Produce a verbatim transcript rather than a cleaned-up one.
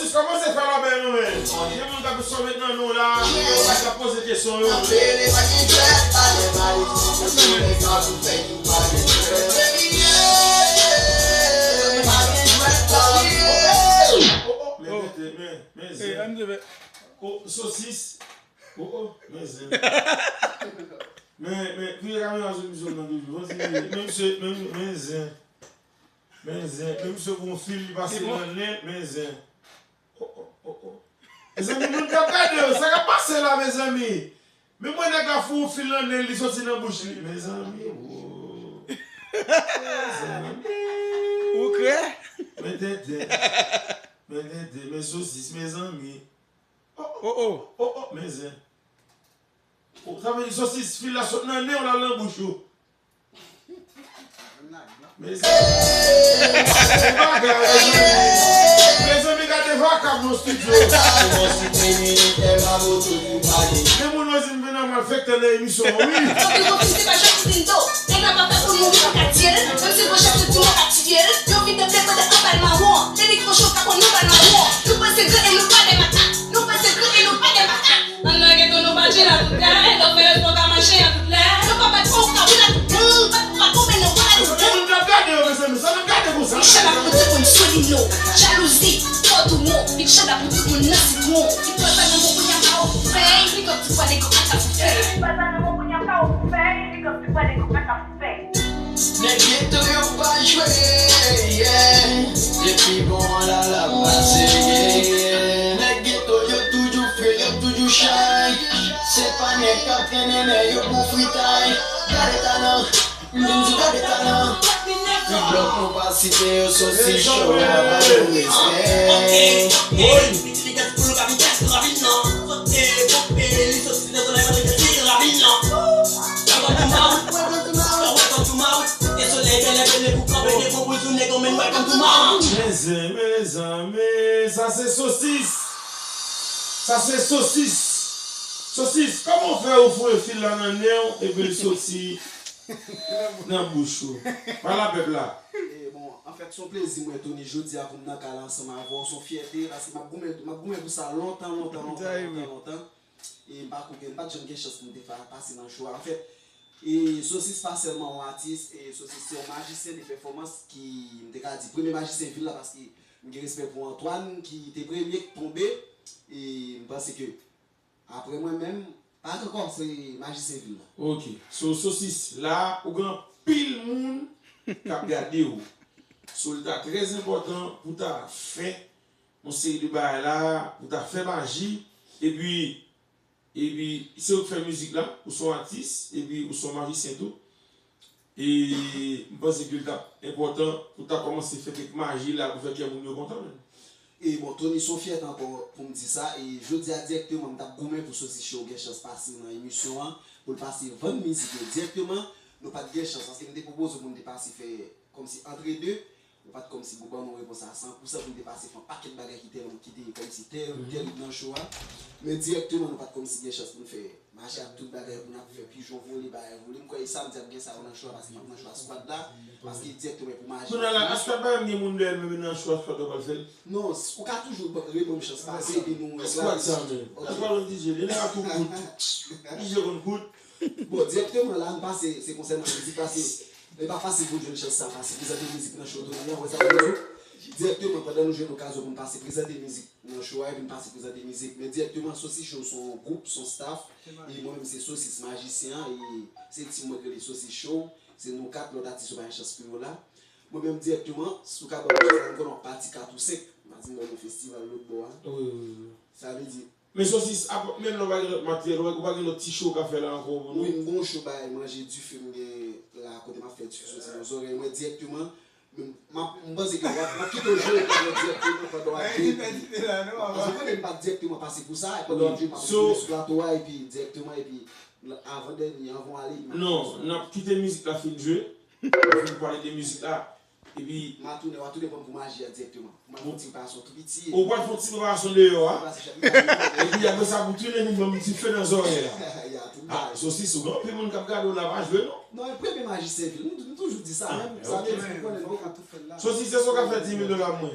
Kòmanse fè lòbèy nou, men. Gen moun k ap sòbèt nan nou la, yo pa ka poze kesyon, yo. Oh, oh, men tete, men, men zen. Oh, sosis. Oh, oh, men zen. Men, men, touye kamera sou misye nan toujou. Men misye, men, men zen. Men zen. Men misye gon fil li pase nan nen, men zen. Oh, oh, oh, oh. Mezanmi, moun k ap gade yo, sa k ap pase la, mezanmi? Men mwen nèg la fou fil nan nen, li soti nan bouch li. Mezanmi, oh. Mezanmi. Ou krè? Men tenten. Men tenten, men sosis, mezanmi. Oh, oh, oh, oh, men zen. Oh, sa vle di sosis fil la sot nan nen w, l al nan bouch ou. Mezanmi, se bagay, mezanmi. Mezanmi, gade vakab nan estidyo. Men moun yo di m vin nan malfektè nan emisyon an, wi. Anpil konfizyon pa janm fin do. Nèg la pa fè pou nou, li pa ka di l. Menm si gwo chèf yo di mwen ka tiye l, yo vide vle pandan anba l mawon. Lè li fò cho ka pran nou ba l mawon. Nou panse gran e nou pa de makak. Nou panse gran e nou pa de makak. Ann nan geto nou pa tchil ak tout lè, lè w fè respè w ka mache ak tout lè. Nou pa bat fò w ka boule ak tout moun, bat pou pa tonbe nan wòl ak tout moun. Moun k ap gade yo, mezanmi, sa n ap gade konsa? Li chal ap pou timoun Solino, jalouzi, fo toumon, li chal ap pou timoun nan sitwon. Li pral pa nan bon kounye a pa ou fèy, li kòm ti pwa de kòk ak ap fèy. Li pral pa nan bon kounye a pa ou fèy, li kòm ti pwa de kòk ak ap fèy. Nèg geto yo pa jwe, yeah. Depi bon an la, l ap pase, yeah, yeah. Nèg geto yo toujou fre, yo toujou chay. Se pa nèg k ap trennen nèg yo pou fritay. Gade talan, m vin di gade talan. Tout blòk nou pa site yo, sosis cho, pa ba yo respè. Hey, hey, hey. Piti li gad pou l ka vin gad ravin nan. Sote, pope, li soti nan zòn la, li gad ravin nan. Welcome to Maui. Welcome to Maui. E solèy bèlè bèlè pou kanpe de gwo boul sou nèg yo, men welcome to Maui. Mezanmi, mezanmi, sa se sosis. Sa se sosis. Sosis, kòman w fè ou foure fil la nan nen w epi l soti nan bouch ou? Pale a pèp la. E, bon, anfèt, se yon plezi mwen, Tony, jodi a pou m nan kay la ansanm avè w. Se yon fyète, paske m ap goumen, m ap goumen pou sa lontan, lontan, lontan, lontan, lontan. E m pa konnen, m pa t janm gen chans pou m te fa-, pase nan cho a. Anfèt, e Sosis pa sèlman yon atis, e Sosis se yon majisyen de pèfòmans ki, m te ka di, premye majisyen vil la, paske m gen respè pou Antoine, ki te premye k tonbe, e m panse ke apre mwen menm, pa t ankò, se majisyen vil la. Ok. So, Sosis, la, ou gen anpil moun k ap gade w. So, l ta trè enpòtan pou ta fè yon seri de bagay la, pou ta fè maji, epi, epi, se ou k fè mizik la, ou se yon atis, epi ou se yon majisyen tou. E m panse ke l t ap enpòtan pou ta kòmanse fè kèk maji la pou fè kè moun yo kontan, menm. E bon, Tony, se yon fyète ankò pou m di sa. E jodi a dirèkteman, m t ap goumen pou Sosis Show gen chans pase nan emisyon an, pou l pase vann mizik yo dirèkteman. Nou pa t gen chans, paske m te pwopoze pou n te pase fè kòmsi antre de. Nou pa t kòmsi pou ban nou repons a san pou san, pou n te pase fè yon pakèt bagay ki tèlman, ki te kòmsi tè-, tèrib nan show a. Men dirèkteman, nou pa t kòmsi gen chans pou n fè mache ak tout bagay pou n ap fè pijon vole, bagay vole. M kwè e samdi ap gen sa yo nan show a, paske m ap nan show a squad la, paske dirèkteman pou maji. Kounye a la, a squad pa menm gen moun dèyè l, men nan show a squad la pral fè l? Non, s-, ou ka toujou ban, reban m chans pase, epi nou wè. Squad sa menm. Ok. Squad on D J, li la tou kout. D J konn kout. Bon, dirèkteman la, n pase, se konsènan mizik, pase, li pa fasil pou n jwenn chans sa, pase prezante mizik nan show Tony an, wè sa m vle di w. Dirèkteman, pandan nou jwenn okazyon pou n pase prezante mizik nan show a, epi n pase prezante mizik. Men dirèkteman, Sosis Show se yon gwoup, se yon staff, e mwen menm se Sosis majisyen an, e se team mwen k rele Sosis Show, se nou kat, lòt atis yo pa gen chans pou yo la. Mwen menm dirèkteman, si w ka ban m chans la, m konnen w ap pati kat ou senk, m pa di m wè nou festival lòt bò a. Wi, wi, wi. Sa vle di, Men Sosis, apa, menm lè w pa gen lòt materyèl, ou pa gen lòt ti show w ka fè la ankò pou nou? Wi, m gen yon show bay manje dife m gen la kote m ap fè dife soti nan zòrèy mwen dirèkteman. Men m ap, m panse ke w ap, m ap kite w jere pou mwen dirèkteman pandan w ap jere. Paske w konnen m pa t dirèkteman pase pou sa, e pandan w ap jere m ap retounen sou plato a epi dirèkteman epi avan dènye, anvan w ale epi m ap... Non, n ap kite mizik la fin jwe, nou fin pale de mizik la. Epi m a tounen, w a tounen ban m pou maji a dirèkteman. Pou m al fè yon ti preparasyon tou piti. Ou pral fè yon ti preparasyon deyò a? Epi apre sa pou tounen vin ban m dife nan zòrèy la. Ya, tout bagay. Ah, Sosis, ou gen anpil moun k ap gade w la, pa jwe non. Non, e premye majisyen vil, m, m toujou di sa, menm sa vle di m konnen nou ka tou fè l la. Sosis, se sa w ka fè di mil dola mwen.